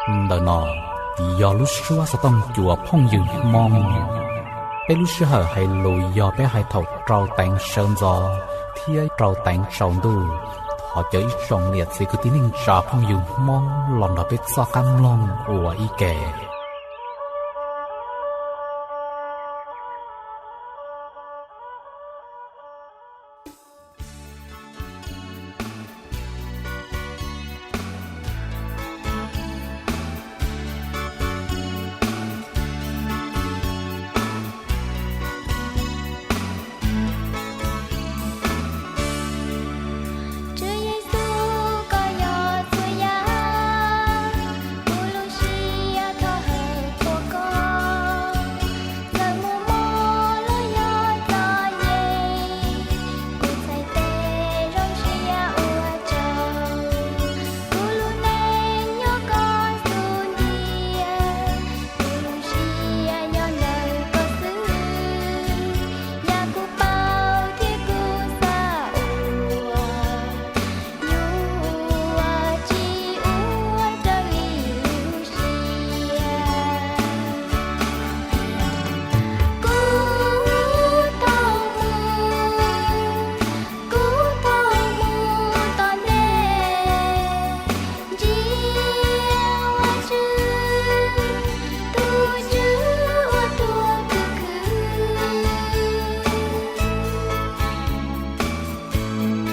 Ntawm no yog lub suab xov tooj cua phooj ywg Hmoob. Peb lub sij hawm hais lus yog peb hais thaum rau teev sawv ntxov thiab rau teev tsaus ntuj. Thov caw ib tsoom niam txiv kwv tij neej tsa phooj ywg Hmoob los nrog peb txoj qab mloog ua ib ke. Tswv Yexus, koj yog txhua yam, kuv lub siab thov hawm txhua koj. Txawm muaj mob los yog txom nyem, kuv txhais tes zoo siab ua tsaug. Kuv lub neej nyob koj xub ntiag, kuv lub siab nyob ntawm koj xwb. Yam kuv paub thiab kuv xav ua, yuav tsis ua raws li lub siab. Kuv thov mus, kuv thov mus tom ntej, ntsia Vajtswv, tus Tswv uas tuag khwv khwv.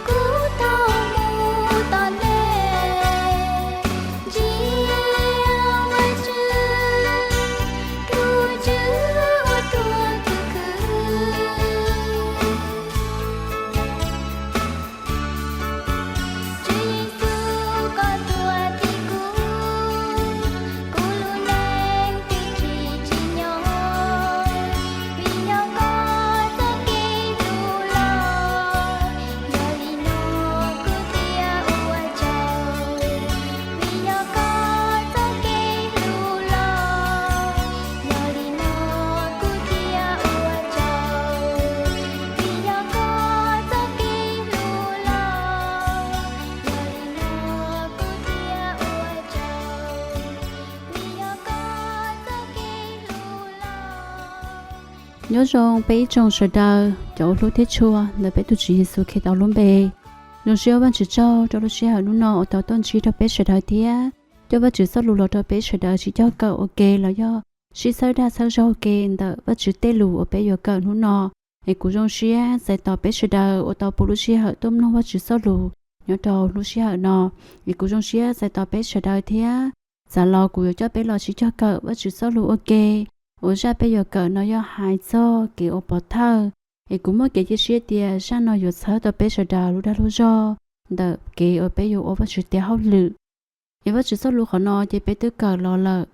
Kuv thov mus, kuv thov mus tom ntej, ntsia Vajtswv, tus Tswv uas tuag khwv khwv. Tswv Yexus, koj tuag tiv kuv, kuv lub neej twb tsis tsim nyog, vim yog koj txoj kev hlub los. Yog li no kuv thiaj ua tsaug, vim yog koj txoj kev hlub los. Yog li no kuv thiaj ua tsaug, vim yog koj txoj kev hlub los. Yog li no kuv thiaj ua tsaug, vim yog koj txoj kev hlub los. Nyob zoo peb ib tsoom sawv daws cov uas hlub thiab tshua ntawm peb tus Tswv Yexus Khetos lub npe. Zoo siab ua Vajtswv tsaug rau lub sij hawm hnub no uas tau tuaj ntsib rau peb sawv daws thiab coj Vajtswv txoj lus los rau peb sawv daws sib cog kawm ua ke los yog sib txhawb dag txhawb zog ua ke ntawm Vajtswv tej lus uas peb yuav kawm hnub no. Es kuv zoo siab txais tos peb sawv daws uas tau pub lub sij hawm tuaj mloog Vajtswv txoj lus nyob rau lub sij hawm no. Es kuv zoo siab txais tos peb sawv daws thiab. Txav los kuv yuav coj peb los sib cog kawm Vajtswv txoj lus ua ke. Uas zaj peb yuav kawm no yog hais txog kev ua pov thawj. Es kuv muaj kev cia siab tias zaj no yuav txhawb tau peb sawv daws lub dag lub zog ntawm kev uas peb yuav ua Vajtswv tes hauj lwm. Es Vajtswv txoj lus qhov no ces peb twb kawm los lawm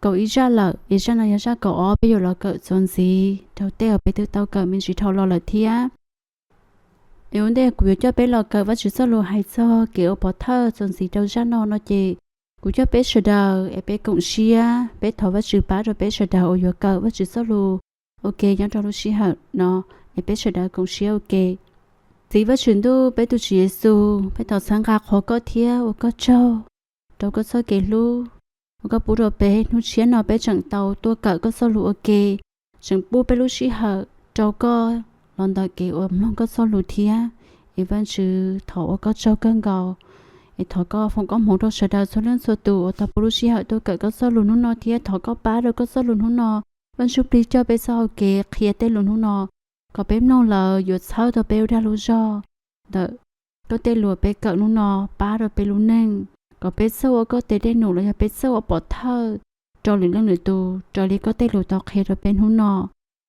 kaum ib zaj lawm, es zaj no yog zaj kaum ob peb yuav los kawm txuas ntxiv rau tej uas peb twb tau kawm me ntsis dhau los lawm thiab. Es ua ntej kuv yuav coj peb los kawm Vajtswv txoj lus hais txog kev ua pov thawj txuas ntxiv rau zaj no no ces kuv coj peb sawv daws es peb koom siab, peb thov Vajtswv pab rau peb sawv daws uas yuav kawm Vajtswv txoj lus ua ke nyob rau lub sij hawm no. Es peb sawv daws koom siab ua ke. Txiv Vajtswv ntuj, peb tus Tswv Yexus, peb thov txhawb nqa qhuas koj thiab ua koj tsaug rau koj txoj kev hlub uas koj pub rau peb. Hnub tshiab no peb tseem tau tuaj kawm koj txoj lus ua ke, tseem pub peb lub sij hawm rau koj los ntawm kev uas mloog koj txoj lus thiab. Es Vajtswv, thov ua koj tsaug kawg nkaus. Es thov koj foom koob hmoov rau sawv daws txhua leej txhua tus uas tau pub lub sij hawm tuaj kawm koj txoj lus hnub no thiab thov koj pab rau koj txoj lus hnub no. Vaj Ntsuj Plig coj peb txoj hau kev qhia tej lus hnub no, kom peb mloog lawm yuav txhawb tau peb lub dag lub zog ntawm koj tej lus peb kawm hnub no, pab rau peb lub neej, kom peb txawj ua koj tes dej num los yog peb txawj ua pov thawj rau lwm leej lwm tus raws li koj tej lus tau qhia rau peb hnub no.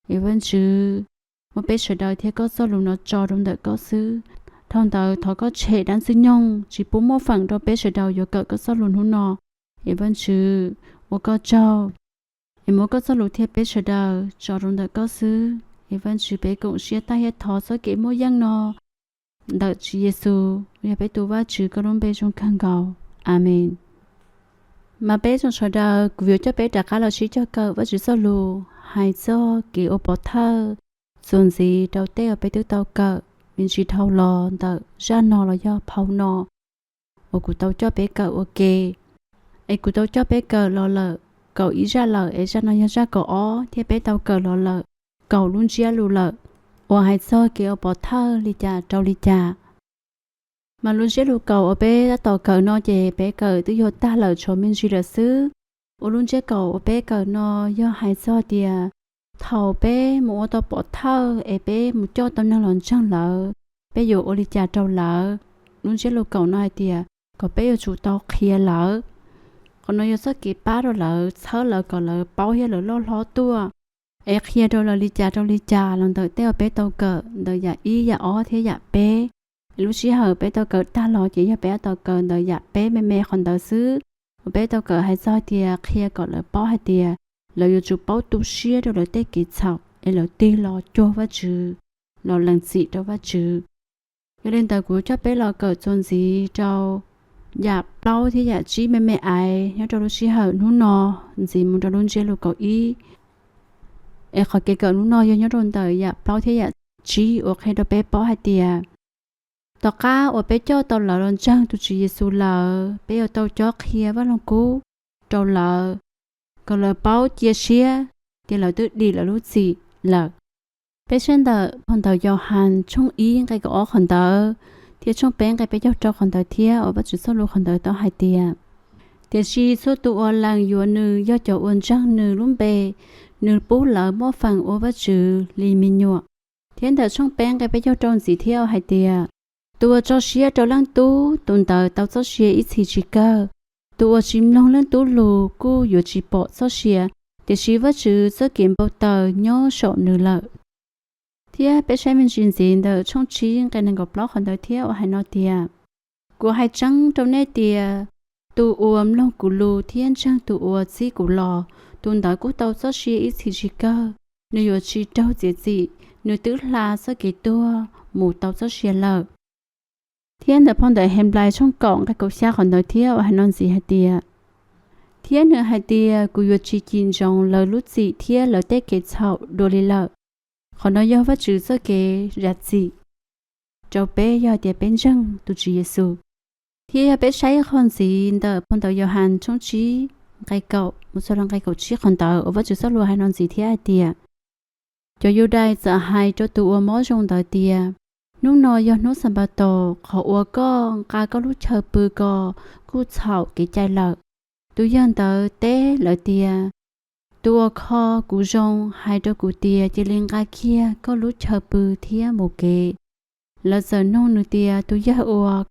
Es Vaj Ntsuj muab peb sawv daws thiab koj txoj lus no tso rau ntawm koj xwb. Dhau ntawd thov koj tshem dab ntxwg nyoog tsis pub muaj feem rau peb sawv daws yuav kawm koj txoj lus hnub no. Es Vajtswv, ua koj tsaug, es muab koj txoj lus thiab peb sawv daws tso rau ntawm koj xwb. Es Vajtswv, peb koom siab tag thiab thov txoj kev muaj yeej no ntawm Tswv Yexus, yog peb tus Vajtswv, koj lub npe zoo kawg nkaus. Amees. Mas peb tsoom sawv daws, kuv yuav coj peb rov qab los sib cog kawm Vajtswv txoj lus hais txog kev ua pov thawj txuas ntxiv rau tej uas peb twb tau kawm me ntsis dhau los ntawm zaj no los yog phau no uas kuv tau coj peb kawm ua ke. Es kuv tau coj peb kawm los lawm kaum ib zaj lawm, es zaj no yog zaj kaum ob thiab peb tau kawm los lawm kaum lub ntsiab lus lawm, uas hais txog kev ua pov thawj li cas rau li cas. Mas lub ntsiab lus kaum uas peb tab tom kawm no ces peb kawm twb yuav tag lawm, tshuav me ntsis lawm xwb. Ua lub ntsiab kaum uas peb kawm no yog hais txog tias thaum peb mus ua tau pov thawj es peb mus coj tau neeg los ntseeg lawm, peb yuav ua li cas rau lawv. Lub ntsiab lus kaum no hais tias kom peb yuav tsum tau qhia lawv. Qhov no yog txoj kev pab rau lawv, txhawb lawv kom lawv paub thiab lawv loj hlob tuaj. Es qhia rau lawv li cas rau li cas los ntawm tej uas peb tau kawm ntawm yam ib, yam ob thiab yam peb. Es lub sij hawm peb tau kawm tag los ces yog peb tau kawm ntawm yam peb me me qhov ntawd xwb, uas peb tau kawm hais txog tias qhia kom lawv paub hais tias lawv yuav tsum paub tu siab rau lawv tej kev txhaum es lawv tig los cuag Vajtswv, los lees txim rau Vajtswv. Yog li ntawd kuv coj peb los kawm txuas ntxiv rau yam plaub thiab yam tsib me me aiv nyob rau lub sij hawm hnub no, ntxiv mus rau lub ntsiab lus kaum ib. Es qhov kev kawm hnub no yog nyob rau ntawm yam plaub thiab yam tsib uas qhia rau peb paub hais tias tom qab uas peb coj tau lawv los ntseeg tus Tswv Yexus lawm, peb yuav tau cob qhia Vaj Loog Kub rau lawv, kom lawv paub cia siab tias lawv twb dim lawv lub txim lawm. Peb saib ntawm phau ntawv Yauhas tshooj ib nqe kaum ob qhov ntawd, thiab tshooj peb nqe peb caug rau qhov ntawd thiab, uas Vajtswv txoj lus qhov ntawd tau hais tias, tiam sis txhua tus uas lees yuav nws, yog cov uas ntseeg nws lub npe, nws pub lawv muaj feem ua Vajtswv li me nyuam. Thiab ntawm tshooj peb nqe peb caug rau ntxiv thiab uas hais tias, tus uas tso siab rau Leej Tub, tus ntawd tau txoj sia ib txhis tsis kawg. Tus uas tsis mloog Leej Tub lus kuj yuav tsis pom txoj sia, tiam sis Vajtswv txoj kev npau taws nyob saum nws lawm. Thiab peb saib me ntsis ntxiv ntawm tshooj tsib nqe nees nkaum plaub qhov ntawd thiab uas hais no tias, kuv hais tseeb rau nej tias, tus uas mloog kuv lus thiab ntseeg tus uas txib kuv los, tus ntawd kuj tau txoj sia ib txhis tsis kawg, nws yuav tsis raug txiav txim, nws twb hla txoj kev tuag mus tau txoj sia lawm. Thiab ntawm phau ntawv Henplais tshooj kaum nqe kaum xya qhov ntawd thiab uas hais no ntxiv hais tias, thiab nws hais tias, kuv yuav tsis cim ntsoov lawv lub txim thiab lawv tej kev txhaum dua li lawm. Qhov no yog Vajtswv txoj kev zam txim rau peb yog tias peb ntseeg tus Tswv Yexus. Thiab yog peb saib qhov ntxiv ntawm phau ntawv Yauhas tshooj tsib nqe kaum mus txog rau nqe kaum tsib qhov ntawd uas Vajtswv txoj lus hais no ntxiv thiab hais tias, cov Yudais txawm hais rau tus uas mob zoo ntawd tias, hnub no yog hnub Xanpataus, qhov uas koj nqa koj lub chaw pw ko kuj txhaum kev cai lawm. Tus yawg ntawd teb lawv tias, tus uas kho kuv zoo hais rau kuv tias, cia li nqa kiag koj lub chaw pw thiab mus kev. Lawv txawm nug nws tias, tus yawg uas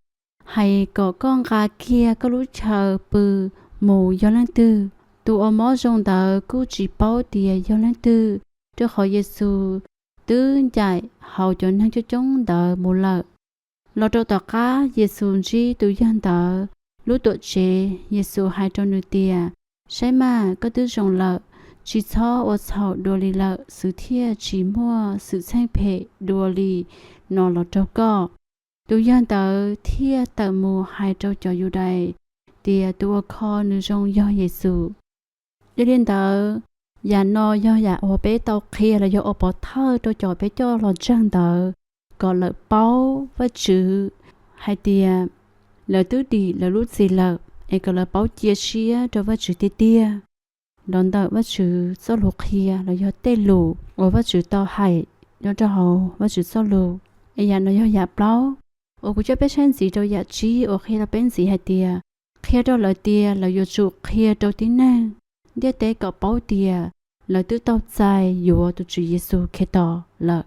hais kom koj nqa kiag koj lub chaw pw mus yog leej twg? Tus uas mob zoo ntawd kuj tsis paub tias yog leej twg, rau qhov Yexus twb ncaim hauv cov neeg coob coob ntawd mus lawm. Los rau tom qab Yexus ntsib tus yawg ntawd lub tuam tsev, Yexus hais rau nws tias, saib mas, koj twb zoo lawm, tsis txhob ua txhaum dua li lawm xwv thiaj tsis muaj xwm txheej phem dua li no los raug koj. Tus yawg ntawd thiaj tawm mus hais rau cov Yudais tias tus uas kho nws zoo yog Yexus. Yog li ntawd, yam no yog yam uas peb tau qhia los yog ua pov thawj rau cov peb coj los ntseeg ntawd, kom lawv paub Vajtswv hais tias lawv twb dim lawv lub txim lawm, es kom lawv paub cia siab rau Vajtswv tiag tiag los ntawm Vajtswv txoj lus qhia los yog tej lus uas Vajtswv tau hais nyob rau hauv Vajtswv txoj lus. Es yam no yog yam plaub. Uas kuv coj peb saib ntxiv rau yam tsib uas qhia rau peb ntxiv hais tias, qhia rau lawv tias lawv yuav tsum qhia rau tib neeg, ntiaj teb kom paub tias lawv twb tau txais yuav tus Tswv Yexus Khetos lawm.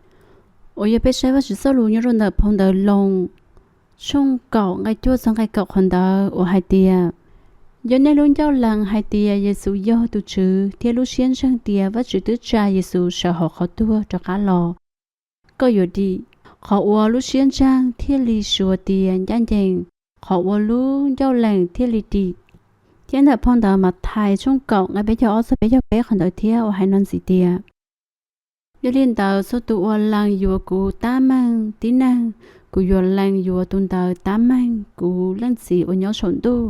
Uas yog peb saib Vajtswv txoj lus nyob rau ntawm phau ntawv Loos tshooj kaum nqe cuaj txog nqe kaum qhov ntawd uas hais tias, yog nej lub ncauj lees hais tias Yexus yog tus Tswv thiab lub siab ntseeg tias Vajtswv twb tsa Yexus sawv hauv qhov tuag rov qab los, koj yuav dim. Qhov uas lub siab ntseeg thiaj li suav tias ncaj ncees, qhov uas lub ncauj lees thiaj li dim. Thiab ntawm phau ntawv Mathais tshooj kaum nqe peb caug ob txog peb caug peb qhov ntawd thiab uas hais no ntxiv tias: Yog li ntawd, txhua tus uas lees yuav kuv tab meeg tib neeg, kuv yuav lees yuav tus ntawd tab meeg kuv Leej Txiv uas nyob saum ntuj.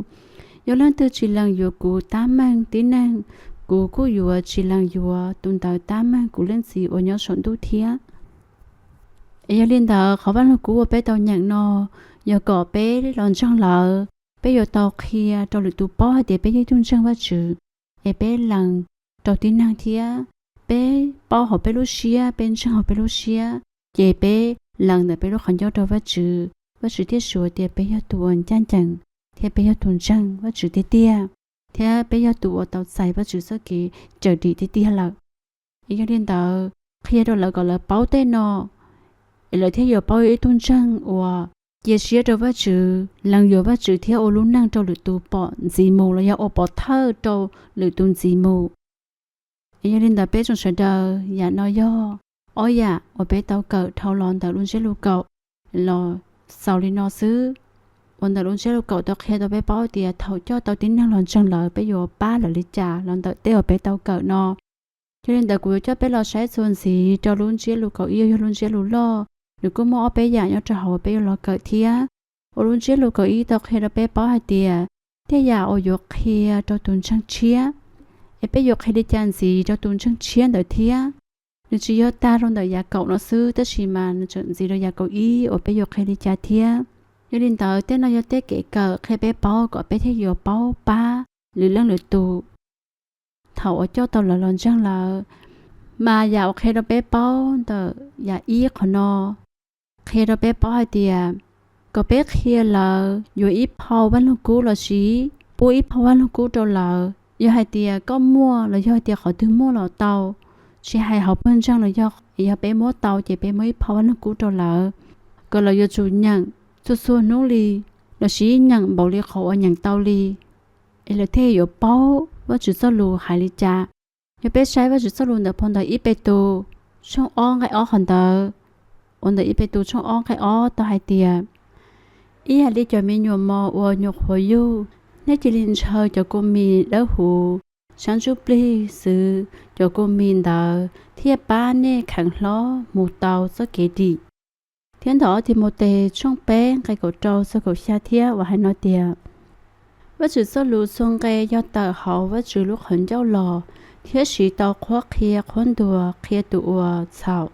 Yog leej twg tsis lees yuav kuv tab meeg tib neeg, kuv kuj yuav tsis lees yuav tus ntawd tab meeg kuv Leej Txiv uas nyob saum ntuj thiab. Es yog li ntawd, qhov Vaj Lug Kub uas peb tau nyeem no yog kom peb los ntseeg lawm, peb yuav tau qhia rau lwm tus paub hais tias peb yog ib tug ntseeg Vajtswv, es peb lees rau tib neeg thiab. Peb paub hauv peb lub siab, peb ntseeg hauv peb lub siab, ces peb lees ntawm peb lub qhov ncauj rau Vajtswv, Vajtswv thiaj suav tias peb yog tus uas ncaj ncees, thiab peb yog tus ntseeg Vajtswv tiag tiag, thiab peb yog tus uas tau txais Vajtswv txoj kev cawm dim tiag tiag lawm. Es yog li ntawd, qhia rau lawv kom lawv paub tej no, es lawv thiaj yuav paub ib tug ntseeg uas cia siab rau Vajtswv, lees yuav Vajtswv thiab ua lub neej rau lwm tus pom ntxiv mus los yog ua pov thawj rau lwm tus ntxiv mus. Es yog li ntawd peb tsoom sawv daws, yam no yog ob yam uas peb tau kawm dhau los ntawm lub ntsiab lus kaum los xaus li no xwb. Uas ntawm lub ntsiab lus kaum tau qhia tau peb paub tias thaum coj tau tib neeg los ntseeg lawm peb yuav pab lawv li cas los ntawm tej uas peb tau kawm no. Yog li ntawd kuv yuav coj peb los saib txuas ntxiv rau lub ntsiab lus kaum ib uas yog lub ntsiab lus loj, nws kuj muaj ob peb yam nyob rau hauv uas peb yuav los kawm thiab. Uas lub ntsiab lus kaum ib tau qhia rau peb paub hais tias tej yam uas yuav qhia rau tus ntseeg tshiab, es peb yuav qhia li cas ntxiv rau tus ntseeg tshiab ntawd thiab. Nws tsis yog tag rau ntawm yam kaum no xwb, tab sis mas nws tseem ntxiv rau yam kaum ib uas peb yuav qhia li cas thiab. Yog li ntawd tej no yog tej kev kawm qhia peb paub kom peb thiaj yuav paub pab lwm leej lwm tus thaum uas coj tau lawv los ntseeg lawm. Mas yam uas qhia rau peb paub ntawm yam ib qhov no, qhia rau peb paub hais tias kom peb qhia lawv yuav ib phau Vaj Lug Kub lossis pub ib phau Vaj Lug Kub rau lawv. Yog hais tias koj muaj los yog hais tias qhov twg muaj los tau, tsis hais hauv pawg ntseeg los yog, yog peb muab tau ces peb muab ib phau Vaj Lug Kub rau lawv, kom lawv yuav tsum nyeem txhua txhua hnub li, lossis nyeem npaum li qhov uas nyeem tau li, es lawv thiaj yuav paub Vajtswv txoj lus hais li cas. Yog peb saib Vajtswv txoj lus ntawm phau ntawv ib Petus tshooj ob nqe ob qhov ntawd, uas ntawm ib Petus tshooj ob nqe ob tau hais tias: Ib yam li cov me nyuam mos uas nyuam qhuav yug, nej cia li ntshaw cov kua mis dawb huv sab ntsuj plig xwv, cov kua mis ntawd thiaj pab nej kheev hlob mus tau txoj kev dim. Thiab ntawm ob Timautes tshooj peb nqe kaum rau txog kaum xya thiab uas hais no tias: Vajtswv txoj lus txhua nqe yog tawm hauv Vajtswv lub qhov ncauj los, thiab siv tau qhuab qhia qhuab ntuas qhia tus uas txhaum,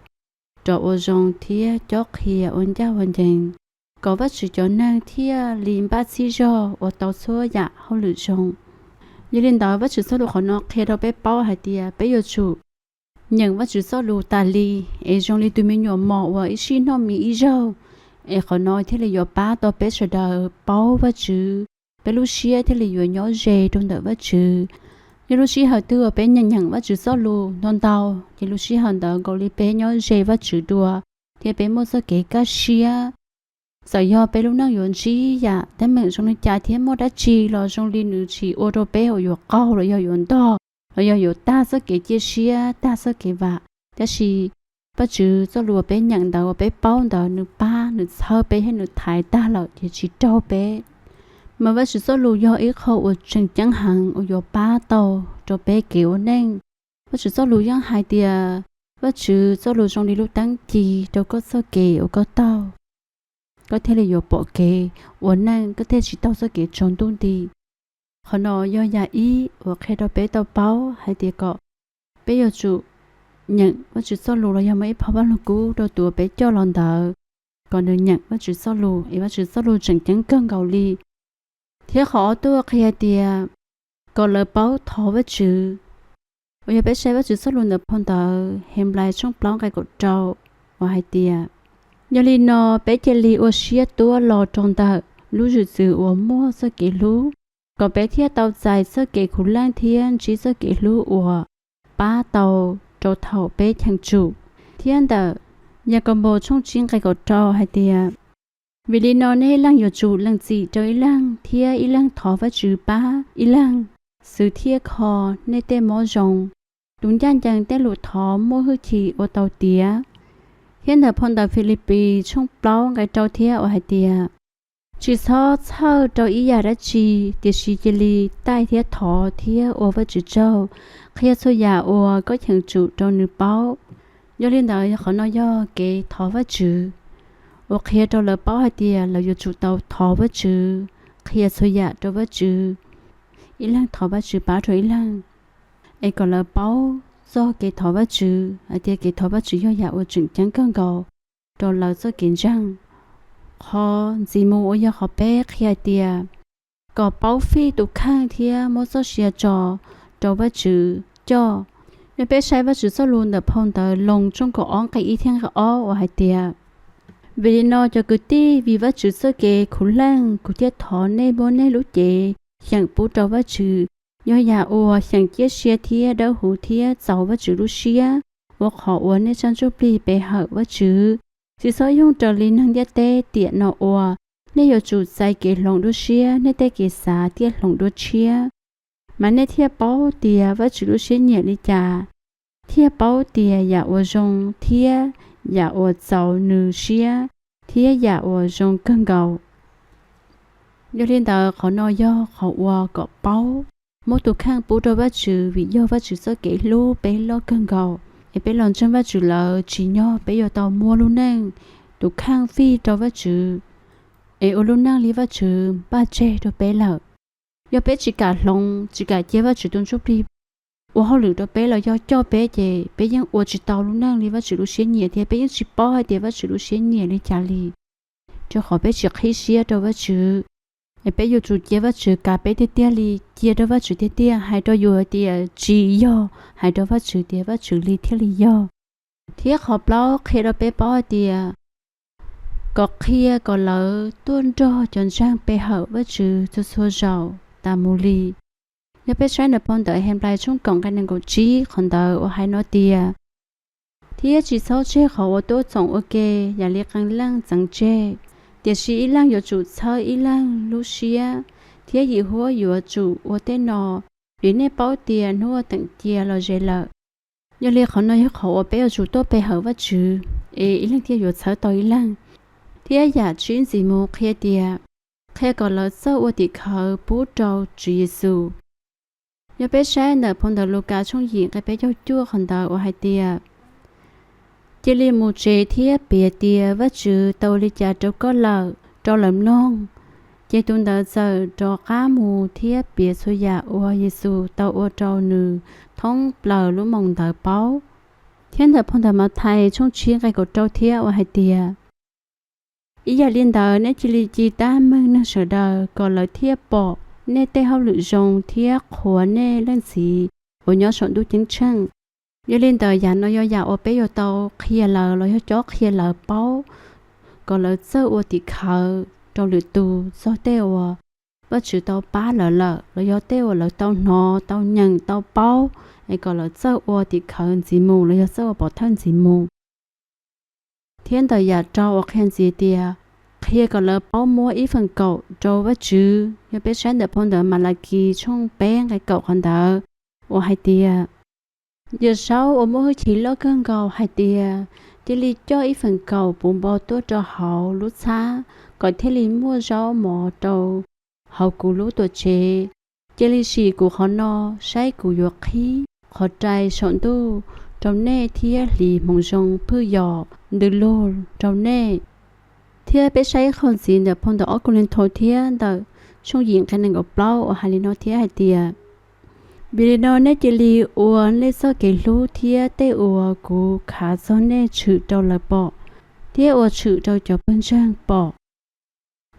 rov ua zoo thiab cob qhia ua ncaj ua ncees, kom Vajtswv cov neeg thiaj li npaj txhij zog ua tau txhua yam hauj lwm zoo. Yog li ntawd, Vajtswv txoj lus qhov no qhia rau peb paub hais tias peb yuav tsum nyeem Vajtswv txoj lus tas li, es zoo li tus me nyuam mos uas ib sij noj mis ib zaug, es qhov no thiaj li yuav pab tau peb sawv daws paub Vajtswv, peb lub siab thiaj li yuav nyob ze rau ntawm Vajtswv. Yog lub sij hawm twg uas peb nyeem nyeem Vajtswv txoj lus ntau ntau, ces lub sij hawm ntawd nkaus li peb nyob ze Vajtswv dua, thiab peb muaj txoj kev kaj siab. Txawm yog peb lub neej yuav ntsib yam teeb meem zoo li cas thiab muaj dab tsi los zoo li nws tsis ua rau peb uas yuav qaug los yog yuav ntog los yog yuav tag txoj kev cia siab, tag txoj kev vam, tab sis Vajtswv txoj lus uas peb nyeem ntawd, uas peb paub ntawd, nws pab, nws txhawb peb thiab nws thaiv tag lawm ces tsis raug peb. Mas Vajtswv txoj lus yog ib qho uas tseem ceeb heev uas yuav pab tau rau peb kev ua neej. Vajtswv txoj lus yeej hais tias Vajtswv txoj lus zoo li lub teeb ci rau koj txoj kev uas koj taug, koj thiaj li yuav pom kev ua neej, koj thiaj tsis taug txoj kev tsaus ntuj nti. Qhov no yog yam ib uas qhia rau peb tau paub hais tias kom peb yuav tsum nyeem Vajtswv txoj lus los yog muab ib phau Vaj Lug Kub rau tus uas peb coj los ntawd, kom nws nyeem Vajtswv txoj lus, es Vajtswv txoj lus tseem ceeb kawg nkaus li. Thiab qhov ob tuaj qhia tias kom lawv paub thov Vajtswv, uas yog peb saib Vajtswv txoj lus ntawm phau ntawv Henplais tshooj plaub nqe kaum rau, uas hais tias: Yog li no peb cia li ua siab tuab los rau ntawm lub zwm txwv uas muaj txoj kev hlub, kom peb thiaj tau txais txoj kev khuv leej thiab ntsib txoj kev hlub uas pab tau rau thaum peb cheem tsum. Thiab ntawm Yakaunpaus tshooj tsib nqe kaum rau hais tias: Vim li no nej ib leeg yuav tsum lees txim rau ib leeg thiab ib leeg thov Vajtswv pab ib leeg, xwv thiaj kho nej tej mob zoo. Tus ncaj ncees tej lus thov muaj hwj chim ua tau tiav. Thiab ntawm phau ntawv Filipis tshooj plaub nqe rau thiab uas hais tias, tsis txhob txhawj rau ib yam dab tsi, tiam sis cia li taij thiab thov thiab ua Vajtswv tsaug, qhia txhua yam uas koj cheem tsum rau nws paub. Yog li ntawd qhov no yog kev thov Vajtswv uas qhia rau lawv paub hais tias lawv yuav tsum tau thov Vajtswv, qhia txhua yam rau Vajtswv, ib leeg thov Vajtswv pab rau ib leeg, es kom lawv paub txog kev thov Vajtswv hais tias kev thov Vajtswv yog yam uas tseem ceeb kawg nkaus rau lawv txoj kev ntseeg. Qhov ntxiv mus uas yog qhov peb qhia hais tias kom paub fij tus kheej thiab muab txoj sia tso rau Vajtswv coj. Yog peb saib Vajtswv txoj lus ntawm phau ntawv Loos tshooj kaum ob nqe ib thiab nqe ob uas hais tias, vim li no cov kwv tij, vim Vajtswv txoj kev khuv leej, kuv thiaj thov nej muab nej lub cev xyeem pub rau Vajtswv, yog yam uas xyeem ciaj sia thiab dawb huv thiab txaus Vajtswv lub siab, ua qhov uas nej sab ntsuj plig pe hawm Vajtswv. Tsis txhob yoog raws li neeg ntiaj teb tiam no uas nej yuav tsum txais kev hloov dua tshiab, nej tej kev xav thiaj hloov dua tshiab, mas nej thiaj paub tias Vajtswv lub siab nyiam li cas, thiaj paub tias yam uas zoo thiab yam uas txaus nws siab thiab yam uas zoo kawg nkaus. Yog li ntawd qhov no yog qhov uas kom paub muab tus kheej pub rau Vajtswv, vim yog Vajtswv txoj kev hlub peb loj kawg nkaus, es peb los ntseeg Vajtswv lawm tsim nyog peb yuav tau muab lub neej, tus kheej fij rau Vajtswv, es ua lub neej li Vajtswv npaj tseg rau peb lawm. Yog peb tsis kam hloov, tsis kam cia Vajtswv tus ntsuj plig ua hauj lwm rau peb los yog coj peb, ces peb yeej ua tsis tau lub neej li Vajtswv lub siab nyiam thiab peb yeej tsis paub hais tias Vajtswv lub siab nyiam li cas li, rau qhov peb tsis qhib siab rau Vajtswv. Es peb yuav tsum cia Vajtswv kav peb tiag tiag li, cia rau Vajtswv tiag tiag, hais rau yus hais tias tsis yog, hais rau Vajtswv tias Vajtswv li thiaj li yog. Thiab qhov plaub qhia rau peb paub hais tias kom qhia kom lawv tuaj nrog cov ntseeg pe hawm Vajtswv txhua txhua zaus tas mus li. Yog peb saib ntawm phau ntawv Henplais tshooj kaum nqe nees nkaum tsib qhov ntawd uas hais no tias, thiab tsis txhob tseg qhov uas tuaj txoom ua ke yam li qee leej txeev tseg, tiam sis ib leej yuav tsum txhawb ib leeg lub siab, thiab yim huab yuav tsum ua tej no, vim nej paub tias hnub uas teem cia los ze lawm. Yog li qhov no yog qhov uas peb yuav tsum tuaj pe hawm Vajtswv, es ib leeg thiaj yuav txhawb tau ib leeg. Thiab yam tsib ntxiv mus qhia tias, qhia kom lawv txawj ua tim khawv pub rau Tswv Yexus. Yog peb saib ntawm phau ntawv Lukas tshooj yim nqe peb caug cuaj qhov ntawd uas hais tias, cia li mus tsev thiab piav tias Vajtswv tau ua li cas rau koj lawm rau lawv mloog, ces tus ntawd txawm rov qab mus thiab piav txhua yam uas Yexus tau ua rau nws thoob plaws lub moos ntawd paub. Thiab ntawm phau ntawv Mathais tshooj tsib nqe kaum rau thiab uas hais tias, ib yam li ntawd nej cia li ci tab meeg neeg sawv daws kom lawv thiaj pom nej tej hauj lwm zoo thiab qhuas nej Leej Txiv uas nyob saum ntuj ceeb tsheej. Yog li ntawd yam no yog yam uas peb yuav tau qhia lawv los yog cob qhia lawv paub, kom lawv txawj ua tim khawv rau lwm tus txog tej uas Vajtswv tau pab lawv lawm los yog tej uas lawv tau hnov tau nyeem tau paub, es kom lawv txawj ua tim khawv ntxiv mus los yog txawj ua pov thawj ntxiv mus. Thiab ntawm yam rau uas qhia ntxiv tias, qhia kom lawv paub muab ib feem kaum rau Vajtswv. Yog peb saib ntawm phau ntawv Malakis tshooj peb nqe kaum qhov ntawd uas hais tias, Yawm Saub uas muaj hwj chim loj kawg nkaus hais tias, cia li coj ib feem kaum puv npo tuaj rau hauv lub txhab kom thiaj li muaj zaub mov rau hauv kuv lub tuam tsev. Cia li sim kuv qhov no saib kuv yuav qhib qhov rai saum ntuj rau nej thiab hliv hmoov zoo phwj yos ntws lug rau nej. Thiab peb saib ib qho ntxiv ntawm phau ntawv ob Kauleethaus thiab ntawm tshooj yim nqe nees nkaum plaub uas hais li no thiab hais tias, vim li no nej cia li ua nej txoj kev hlub thiab tej uas kuv khav txog nej tshwm rau lawv pom, thiab ua tshwm rau cov pawg ntseeg pom.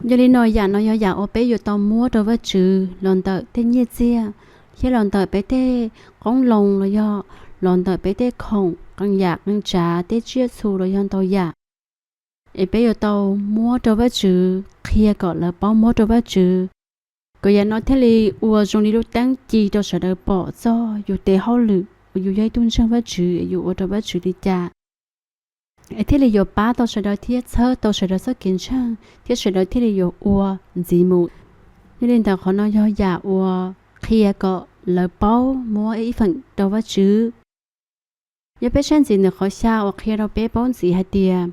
Yog li no yam no yog yam uas peb yuav tau muab rau Vajtswv los ntawm tej nyiaj txiag, thiab los ntawm peb tej qoob loo los yog los ntawm peb tej khoom qee yam qee tsav tej tsiaj txhu los yog ntau yam. Es peb yuav tau muab rau Vajtswv, qhia kom lawv paub muab rau Vajtswv, kom yam no thiaj li ua zoo li lub teeb ci rau sawv daws pom txog yus tes hauj lwm uas yus yog ib tug ntseeg Vajtswv es yus ua rau Vajtswv li cas, es thiaj li yuav pab tau sawv daws thiab txhawb tau sawv daws txoj kev ntseeg thiab sawv daws thiaj li yuav ua ntxiv mus. Yog li ntawd qhov no yog yam uas qhia kom lawv paub muab ib feem rau Vajtswv. Yog peb saib ntxiv ntawm qhov xya uas qhia rau peb paub ntxiv hais tias,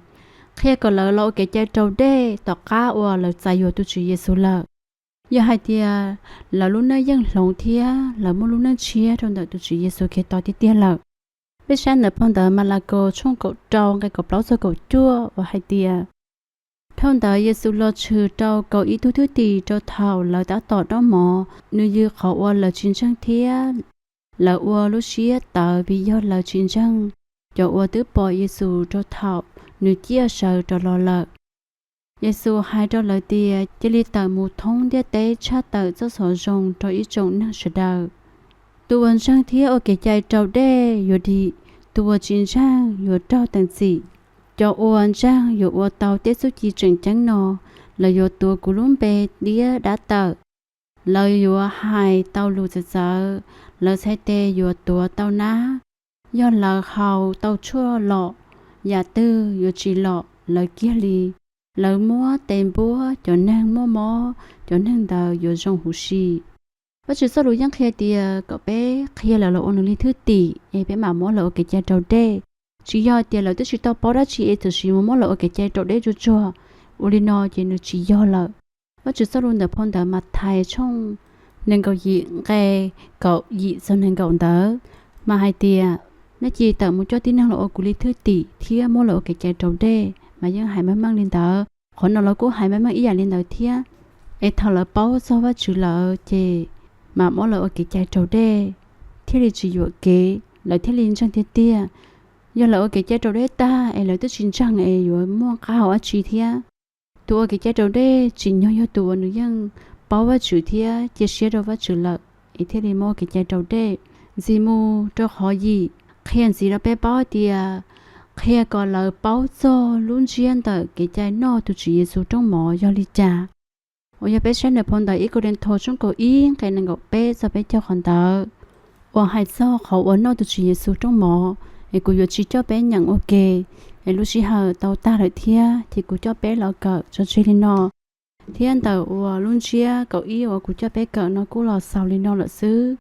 qhia kom lawv los ua kev cai raus dej tom qab uas lawv txais yuav tus Tswv Yexus lawm. Yog hais tias lawv lub neej yeej hloov thiab lawv muaj lub neej tshiab rau ntawm tus Tswv Yexus Khetos tiag tiag lawm. Peb saib ntawm phau ntawv Malakaus tshooj kaum rau nqe kaum plaub txog kaum cuaj uas hais tias, dhau ntawd Yexus los tshwm rau kaum ib tug thwj tim rau thaum lawv tab tom noj mov, nws yws qhov uas lawv tsis ntseeg thiab lawv ua lub siab tawv vim yog lawv tsis ntseeg. Cov uas twb pom Yexus rau thaum nws ciaj sawv rov los lawm. Yexus hais rau lawv tias, cia li tawm mus thoob ntiaj teb tshaj tawm txoj xov zoo rau ib tsoom neeg sawv daws. Tus uas ntseeg thiab ua kev cai raus dej yuav dim, tus uas tsis ntseeg yuav raug teem txim. Cov uas ntseeg yuav ua tau tej txuj ci tseem ceeb no: lawv yuav tuav kuv lub npe diab dab tawm, lawv yuav hais tau lus txawv txawv, lawv txhais tes yuav tuav tau nab, yog lawv haus tau tshuaj lom, yam twg yuav tsis lom lawv kiag li. Lawv muab tes npuab cov neeg muaj mob, cov neeg ntawd yuav zoo huv si. Vajtswv txoj lus yeej qhia tias kom peb qhia lawv los ua nws li thwj tim es peb mam muab lawv ua kev cai raus dej. Tsis yog tias lawv twb tsis tau paub dab tsi es txawm sim mus muab lawv ua kev cai raus dej tsuag tsuag, ua li no ces nws tsis yog lawm. Vajtswv txoj lus ntawm phau ntawv Mathais tshooj nees nkaum yim nqe kaum yim txog nees nkaum ntawd mas hais tias, nej cia li tawm mus coj tib neeg los ua kuv li thwj tim thiab muab lawv ua kev cai raus dej. Mas yeej hais meej meej li ntawd, qhov no los kuj hais meej meej ib yam li ntawd thiab. Es thaum lawv paub txog Vajtswv lawm ces mam muab lawv ua kev cai raus dej, thiaj li tsis yuam kev, lawv thiaj li ntseeg tiag tiag. Yog lawv ua kev cai raus dej tag es lawv twb tsis ntseeg es yuav muaj qab hau dab tsi thiab? Tus ua kev cai raus dej tsim nyog yog tus uas nws yeej paub Vajtswv thiab cia siab rau Vajtswv lawm es thiaj li muaj ua kev cai raus dej. Ntxiv mus rau qhov yim, qhia ntxiv rau peb paub tias, qhia kom lawv paub txog lub ntsiab ntawm kev cai noj tus Tswv Yexus rooj mov yog li cas. Uas yog peb saib ntawm phau ntawv ib Kauleethaus tshooj kaum ib nqe nees nkaum peb txog peb caug qhov ntawd, uas hais txog qhov uas noj tus Tswv Yexus rooj mov, es kuv yuav tsis coj peb nyeem ua ke, es lub sij hawm tau tag lawm thiab ces kuv coj peb los kawm tso tseg li no. Thiab ntawm uas lub ntsiab kaum ib uas kuv coj peb kawm no kuj los xaus li no lawm xwb.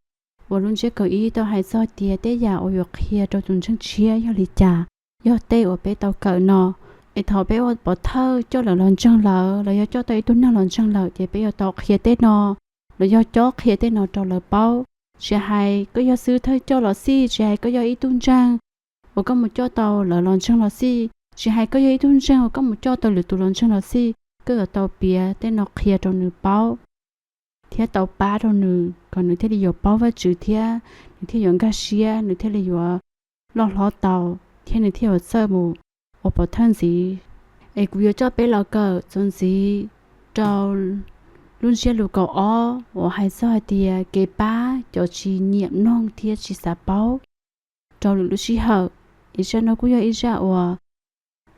Uas lub ntsiab kaum ib tau hais txog tias tej yam uas yuav qhia rau tus ntseeg tshiab yog li cas, yog tej uas peb tau kawm no. Es thaum peb ua pov thawj coj lawv los ntseeg lawm los yog coj tau ib tug neeg los ntseeg lawm ces peb yuav tau qhia tej no los yog cob qhia tej no rau lawv paub. Tsis hais koj yog xib hwb thawj coj los xij, tsis hais koj yog ib tug ntseeg uas koj mus coj tau lawv los ntseeg los xij, tsis hais koj yog ib tug ntseeg uas koj mus coj tau lwm tus los ntseeg los xij, koj yuav tau piav tej no qhia rau nws paub thiab tau pab rau nws kom nws thiaj li yuav paub Vajtswv thiab nws thiaj yuav nkag siab, nws thiaj li yuav loj hlob tau, thiab nws thiaj yuav txawj mus ua pov thawj ntxiv. Es kuv yuav coj peb los kawm txuas ntxiv rau lub ntsiab lus kaum ob uas hais txog hais tias kev pab cov tsis nyiam mloog thiab tsis xav paub rau lwm lub sij hawm. Es zaj no kuj yog ib zaj uas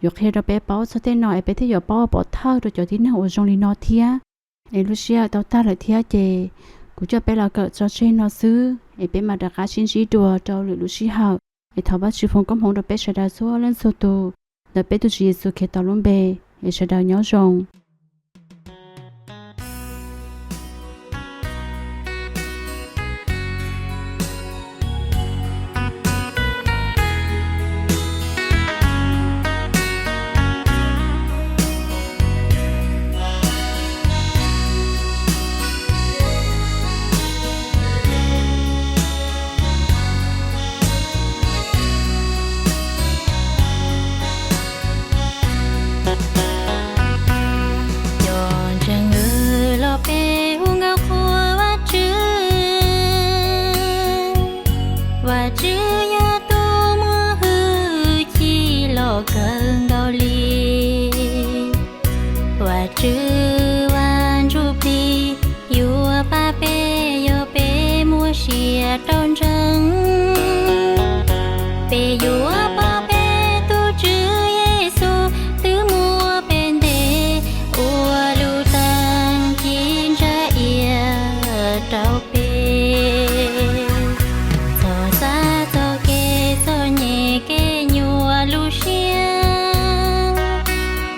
yuav qhia rau peb paub txog tej no es peb thiaj yuav paub ua pov thawj rau cov tib neeg uas zoo li no thiab. Es lub sij hawm tau tag lawm thiab ces kuv coj peb los kawm tso tseg no xwb es peb mam rov qab sib ntsib dua rau lwm lub sij hawm. Es thov Vajtswv foom koob hmoov rau peb sawv daws txhua leej txhua tus ntawm peb tus Tswv Yexus Khetos lub npe. Es sawv daws nyob zoo. Cov ntseeg los peb hu nkauj qhuas Vajtswv. Vajtswv yog tus muaj hwj chim los kawg nkaus li. Vajtswv Vaj Ntsujplig yuav pab peb yog peb muaj sia rau ntseeg. Peb yuav pom peb tus Tswv Yexus twb muaj peb ntev ua lub teeb ci ntsa iab rau peb. Txoj xav txoj kev txom nyem kev nyuaj lub siab,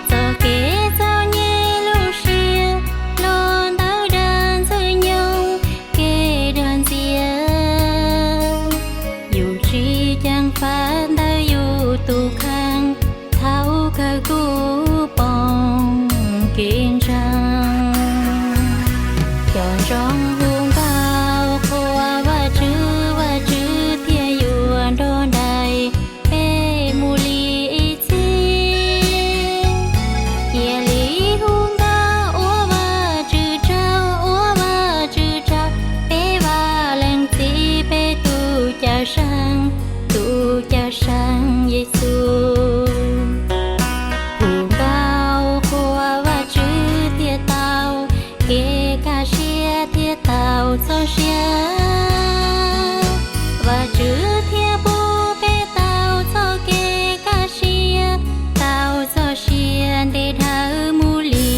txoj kev txom nyem lub siab los ntawm dag ntxwg nyoog kev dag ntxias. kuj pom kev ntseeg. Cov ntsoov hu nkauj qhuas Vajtswv, Vajtswv thiaj yuav nrog nraim peb mus li ib txhis. Cia li hu nkauj ua Vajtswv tsaug, ua Vajtswv tsaug, peb Vaj Leej Txiv, peb tus Cawm Seej, tus Cawm Seej Yexus. Hu nkauj qhuas Vajtswv thiaj tau kev kaj siab, thiaj tau txoj sia. Vajtswv thiaj pub peb tau txoj kev kaj siab, tau txoj sia ntev dhawv mus li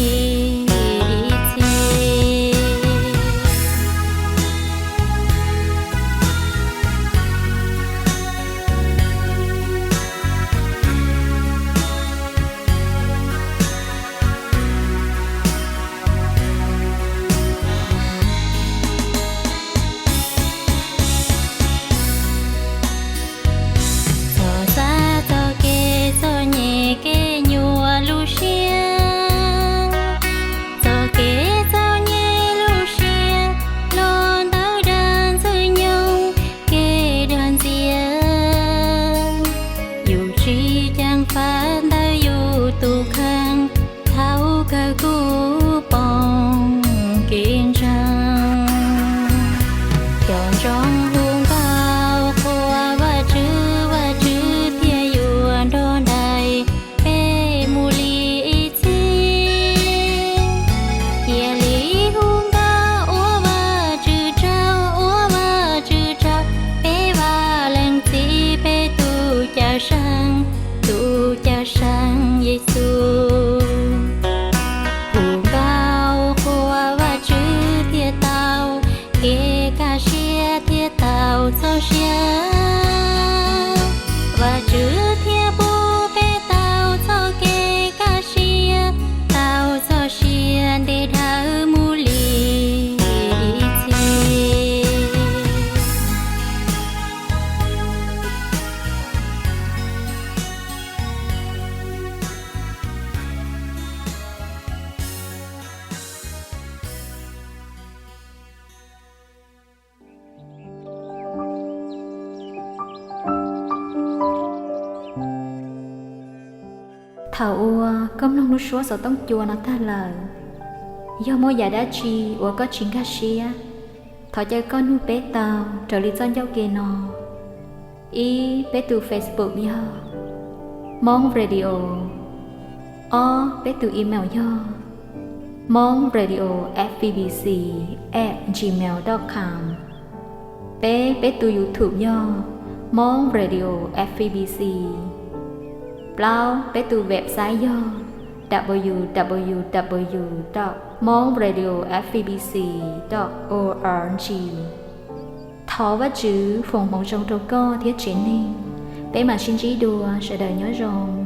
ib txhis. Txhob xav txoj kev txom nyem kev nyuaj lub siab, txoj kev txom nyem lub siab los ntawm dag ntxwg nyoog kev dag ntxias. Yus tsis ceev faj ntawm yus tus kheej, thaum kawg kuj pom kev ntseeg. Cov ntsoov hu nkauj qhuas Vajtswv, Vajtswv thiaj yuav nrog nraim peb mus li ib txhis. Cia li hu nkauj ua Vajtswv tsaug, ua Vajtswv tsaug, peb Vaj Leej Txiv, peb tus Cawm Seej, tus Cawm Seej Yexus. Hu nkauj qhuas Vajtswv thiaj tau kev kaj siab, thiaj tau txoj sia. Vajtswv thiaj pub peb tau txoj kev kaj siab, tau txoj sia ntev dhawv mus li ib txhis. Thaum uas koj mloog lub suab xov tooj cua no tag lawm, yog muaj yam dab tsi uas koj tsis nkag siab, thov caw koj nug peb tau raws li txoj ncauj ke no. Ib, peb tus Facebook yog Hmong Radio. Ob, peb tus email yog hmong radio f b b c at gmail dot com. Peb, peb tus YouTube yog Hmong Radio F B B C. Plaub, peb tus website yog w w w dot hmong radio f b c dot o r g. Thov Vajtswv foom hmoov zoo rau koj thiab tsev neeg. Peb mam sib ntsib dua, sawv daws nyob zoo.